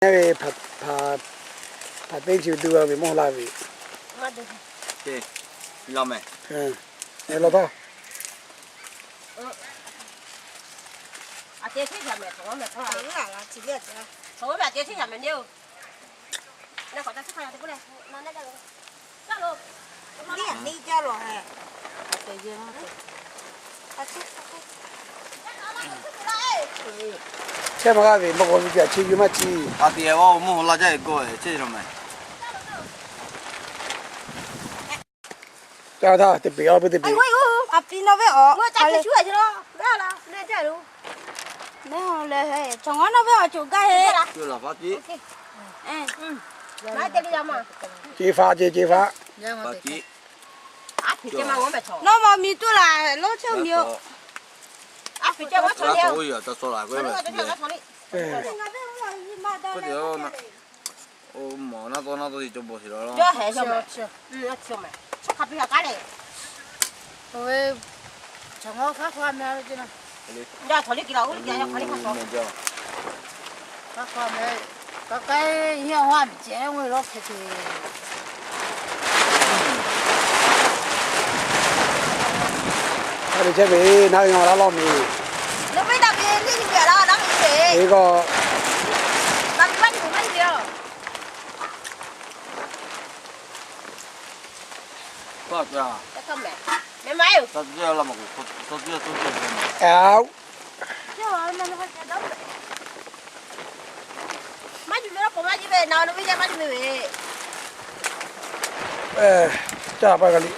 Nyaˇ ve hpaˍ teˇ chi ve duˇ g'a ve mawˇ laˇ ve. Law taˇ. Chehˇ maˇ g'aˇ ve mawˇ k'aw ve chi a chi yuˬ maˇ ciˇ. A tiꞈ e vaˇ mawˇ laˇ jaˇ e gawˇ e chehˇ maˇ. Caˇ htaˇ teˇ peꞈ a peu teˇ peꞈ. A pi nawˇ ve awˬ. Mehˆ leh, chaw ngawˉ nawˇ ve awˬ coˬ gaˇ he. Ceˬ faˆ ceˬ ceˬ faˆ. Nawˇ maw miˬ tuˬ laˬ lonˉ chehˇ miˬ oˬ. Oˇ mawˬ naˇ tawˇ naˇ tawˇ te cawˬ bawˬ sheˍ law. Aˬ, chehˇ ve naˉ ve a laˇ lawˇ miˬ. Eˬ k'o, aˬ, caˇ paˇ g'a liꞈ.